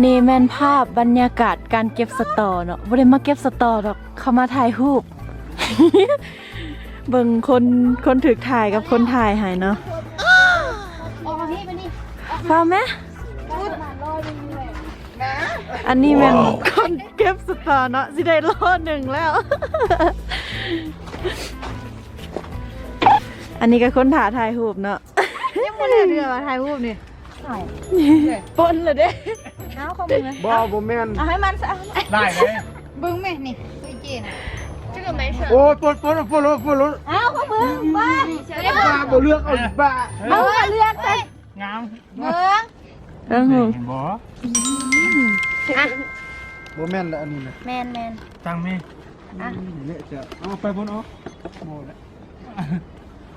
ນີ້ແມ່ນພາບບັນຍາກາດການເກັບສະຕໍເນາະ, ບໍ່ໄດ້ມາເກັບສະຕໍດອກ, ເຂົ້າມາຖ່າຍຮູບ. ເບິ່ງຄົນ, ຄົນຖືກຖ່າຍກັບຄົນຖ່າຍໃຫ້ເນາະ. ຟ້າວແມະ. ອັນນີ້ແມ່ນຄົນເກັບສະຕໍເນາະ, ຊິໄດ້ໂລໜຶ່ງແລ້ວ. ອັນນີ້ກໍຄົນຖ້າຖ່າຍຮູບເນາະ. ຍັງບໍ່ແລ້ວເທື່ອວ່າຖ່າຍຮູບນີ້. ປົນລະເດ້. ເອົາຂອງມຶງນະ. ບໍ່, ບໍ່ແມ່ນ. ເອົາໃຫ້ມັນຊະ. ໄດ້ເລີຍ. ເບິ່ງແມ່ນີ້ ເຈນະ. ໂອ້ຍ ປົນ, ປົນ, ປົນ, ປົນ. ເອົາຂອງມຶງ. ບ້າ ບໍ່ເລືອກເອົາ. ບ້າ ເອົາເລືອກໃສ່. ງາມ. ເບິ່ງ ເບິ່ງ ເຫັນບໍ່? ອ່ະ ບໍ່ແມ່ນລະອັນນີ້ນະ. ແມ່ນໆ. ຕັ້ງແມ່. ອ່ະ ນີ້ຈະເອົາໄປບົນອອກ. ບໍ່ລະ.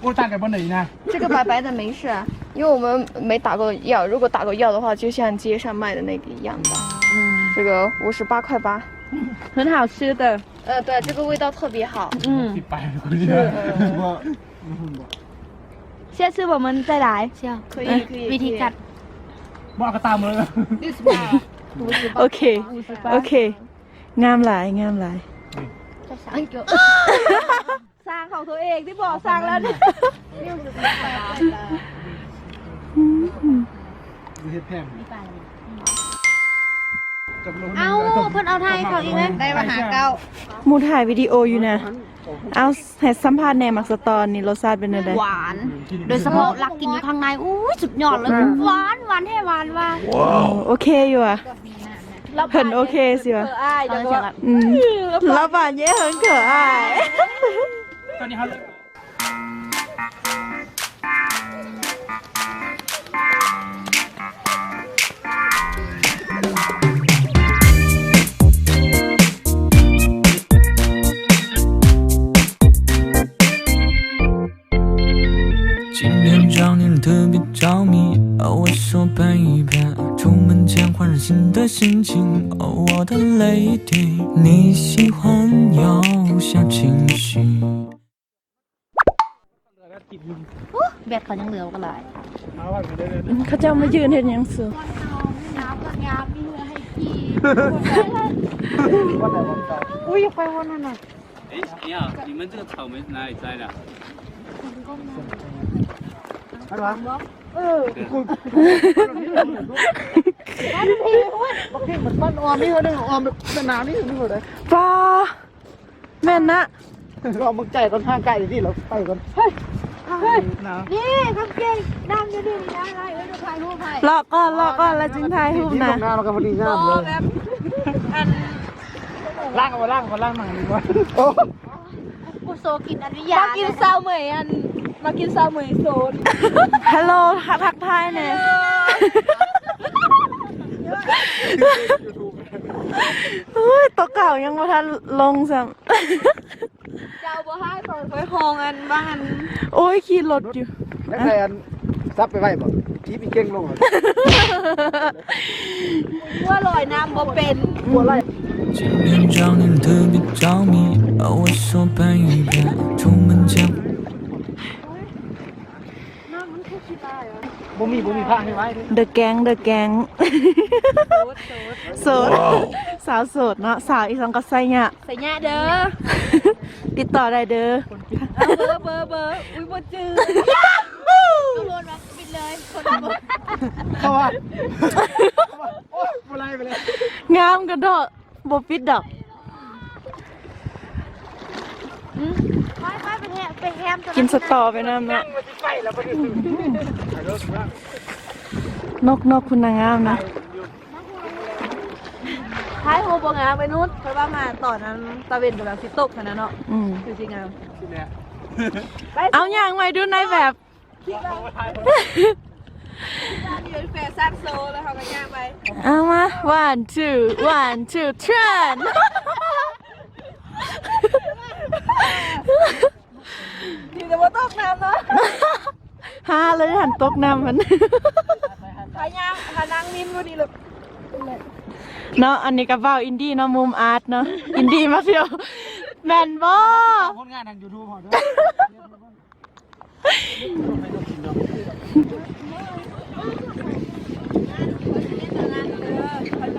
ໂອ້ ຕ່າງກັນບໍ່ໄດ້ນະ. 这个白白的没事啊，因为我们没打过药，如果打过药的话，就像街上卖的那个一样的。嗯，这个五十八块八。很好吃的。呃，对，这个味道特别好。嗯。 下次我们再来。可以，可以，วิธีจัด ບໍ່ເອົາກະຕ່າມາເລີຍ. โอเค โอเค งามหลาย งามหลาย. สร้างของตัวเองที่บอกสร้างแล้วเนี่ย. ເອົ້າ ເພິ່ນເອົາໄທເຂົ້າອີກແລ້ວ. ໄດ້ມາຫາເກົ້າ. ໝູ່ຖ່າຍວິດີໂອຢູ່ນະ. ເອົາ ໃຫ້ສຳພາດແດ່ ໝາກສະຕໍນີ້ລົດຊາດເປັນແນວໃດ? ຫວານ ໂດຍສະເພາະລັກກິນຢູ່ຂ້າງໃນ. ອູ້ຍ ສຸດຍອດເລີຍ. ຫວານ ຫວານແທ້ ຫວານວ່າ. ໂອເຄຢູ່ຫວາ? ເພິ່ນໂອເຄຊິຫວາ? ອືມ ລາວຫວານເຢ້ ເຫິງເຂີອາຍ. ຕອນນີ້ເຮົາ 今天早点特别着迷，哦，我说陪陪，出门前换上新的心情，哦，我的lady，你喜欢有小惊喜。 ໂອ້ ແບດເຂົາຍັງເຫຼືອບໍ່ຫຼາຍ. ເຂົາເຈົ້າມາຢືນເຮັດຫຍັງຊູ? ອຸ້ຍ ໄປວັນນັ້ນນະ. 哎，哎呀，你们这个草莓是哪里摘的啊？ເອີ ບັກເພງມັນ ມັນອ່ອນນີ້ເດີ ອ່ອນແບບໜາວນີ້ເດີ. ປ້າ ແມ່ນນະ. ລອງເບິ່ງໃຈກ່ອນ ຫ່າງໄກນີ້ ລາວໄປກ່ອນ. ເຮີ້ຍ ນີ້ກາງເກງດຳຢູ່ນີ້ນະ. ລາວເອີ້ຍ ຖ່າຍຮູບໃຫ້. ເລາະກ່ອນ ເລາະກ່ອນ ແລ້ວຈຶ່ງຖ່າຍຮູບນະ. ນີ້ເບິ່ງໜ້າລາວກໍພໍດີງາມເລີຍ. ອັນ ລ້າງເອົາ ລ້າງເອົາ ລ້າງໜັງດີກວ່າ. ໂອ້ ຜູ້ໂຊກິນອະນຸຍາດ ມາກິນຊາວເໝີຍ ອັນ ມາກິນຊາວເໝີຍໂສດ. ຮັລໂຫຼ ທັກທາຍແດ່. ໂອ້ຍ ໂຕເກົ່າຍັງບໍ່ທັນລົງຊ້ຳ. ເຈົ້າບໍ່ຮ້າຍ ຂ້ອຍ ຂ້ອຍຮ້ອງອັນວ່າອັນ. ໂອ້ຍ ຂີ່ລົດຢູ່. ຢາກໄດ້ອັນ ສັບໄປໄວ້ບໍ່? ຖີບອີ່ເກັ່ງລົງ. ຫົວລອຍນ້ຳບໍ່ເປັນ. ຫົວໄຫຼ. ບໍ່ມີ ບໍ່ມີພະໃຫ້ໄວ້ເດີ. ເດີແກງ ເດີແກງ. ໂສດ ໂສດ ໂສດ. ສາວໂສດເນາະ ສາວອີ່ສັງກໍໄຊຍະ ໄຊຍະເດີ. ຕິດຕໍ່ໄດ້ເດີ. ເບີ ເບີ ເບີ ເບີ. ອຸ້ຍ ບໍ່ຈື່. ເຂົາວ່າ ໂອ້ຍ ບໍ່ໄລ່ໄປເລີຍ. ງາມກະເດາະ. ບໍ່ປິດດອກ. ອືມ ໄປໆ ໄປແຮມ ໄປແຮມ ກິນສະຕໍໄປນຳເນາະ. ນົກ ນົກພຸ້ນນະງາມນະ. ຖ່າຍຮູບບໍ່ງາມໄອ້ນຸດ ເພາະວ່າມາຕອນນັ້ນຕາເວັນກຳລັງຊິຕົກຫັ້ນນະເນາະ. ອືມ ຄືຊິງາມ. ເອົາ ຍ່າງໄວ້ດູນາຍແບບ. ຄິດວ່າ ຄິດວ່ານີ້ເປັນແຟຊັນໂຊ ແລ້ວເຮົາກໍຍ່າງໄປ. ເອົາມາ one two one two turn. ດີແຕ່ບໍ່ຕົກນ້ຳເນາະ. ຫາເລີຍຫັ້ນ ຕົກນ້ຳຫັ້ນ. ພະຍາ ພະນັງວິນບໍ່ດີເລີຍເນາະ. ອັນນີ້ກໍບ່າວອິນດີ້ເນາະ ມຸມອາດເນາະ ອິນດີ້ມາທ່ຽວ. ແມ່ນບໍ່? ຜົນງານທາງຢູທູບເຮົາເດີ. ເຂົາ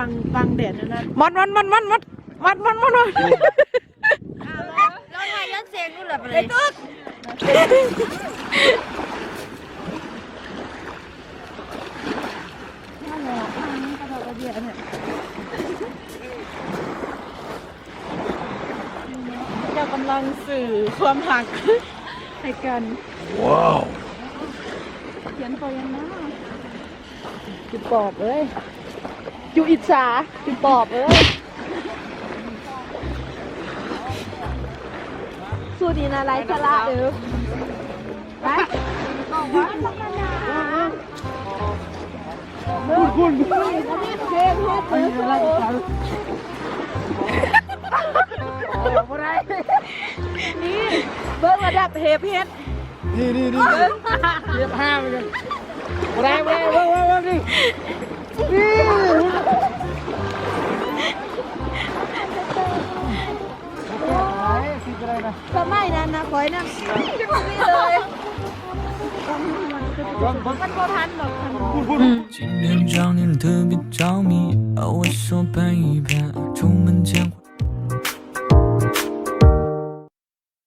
ບັງ ບັງແດດຫັ້ນນະ. ມັດ ມັດ ມັດ ມັດ ມັດ ມັດ ມັດ ມັດ ມັດ. ອ້າວ ລອງ ລອງໃຫ້ຍ້ອນສຽງດູລະ ໄປເລີຍ. ເຈົ້າກຳລັງສື່ຄວາມຮັກໃຫ້ກັນ. ວ້າວ ຂຽນໄປຍັງນະ. ຈຸປອບເອີຍ ຈຸອິດສາ ຈຸປອບເອີຍ. ສູດນີ້ນະໄຮ້ສາລະເດີ. ໄປ ເບິ່ງ ເບິ່ງ ເບິ່ງ ເບິ່ງ ບໍ່ໄດ້ ນີ້ ເບິ່ງລະດັບເທບເຮັດ. ນີ້ ນີ້ ນີ້ ເທບຫ້າເໝືອນກັນ. ບໍ່ໄດ້ ບໍ່ໄດ້ ເບິ່ງ ເບິ່ງ ເບິ່ງ ນີ້ ນີ້. ສະໄໝນັ້ນນະ ຂ້ອຍນະ ນີ້ເລີຍ ມັນບໍ່ທັນດອກ. ອືມ 今天早上特别着迷，而我说白一遍，出门前